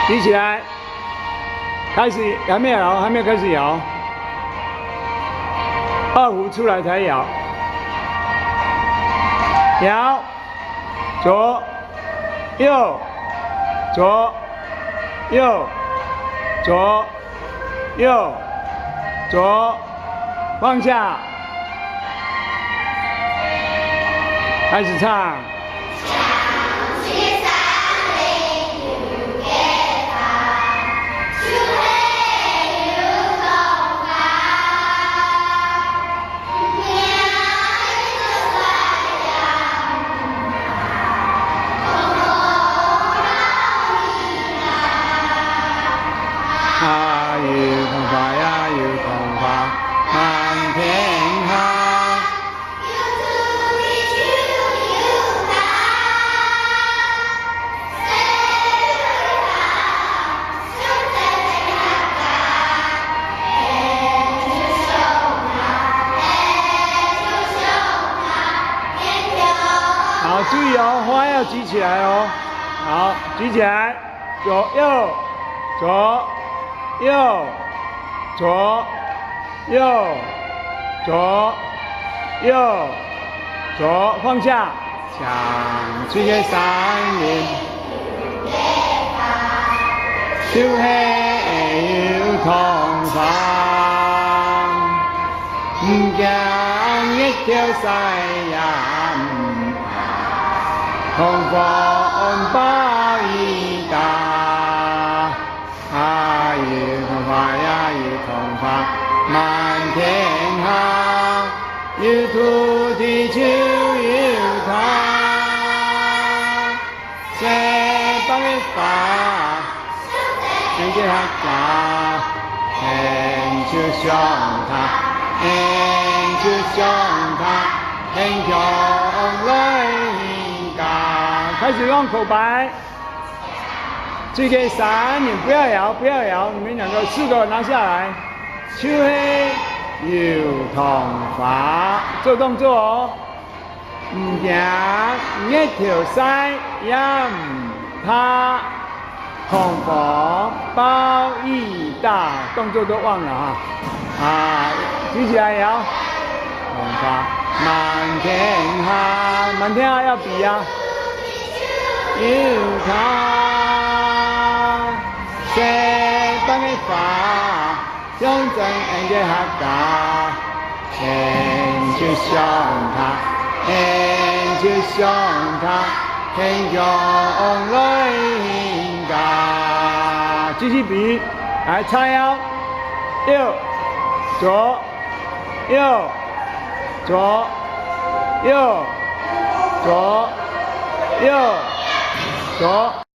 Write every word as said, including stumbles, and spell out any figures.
举起来，开始，还没有摇，还没有开始摇。二胡出来才摇。摇，左，右，左，右，左，右，左，放下。开始唱。 啊，有桐花呀，有桐花，满天下。 好，注意哦，花要举起来哦。好，举起来，左右，左右，左右，左右，左，放下。 唱出个山林，就係有桐花，毋驚日頭曬也毋怕，通風包衣打。 啊，有桐花呀，有桐花滿天下，有土地就有她。細白个花，像隻客家，𫣆就像她，𫣆就像她，𫣆共來興家。開始用口白。 這個三人不要搖，不要搖，你們兩個四個拿下來。就係有桐花，做動作哦。毋驚日頭曬，也毋怕通風包衣打，動作都忘了哈。啊，舉起來搖。桐花滿天下，滿天下要比啊。 有她，細白个花，象徵𫣆个客家。𫣆就像她，𫣆就像她，𫣆共來興家。繼續比，來，叉腰，右，左，右，左，右，左，右，左。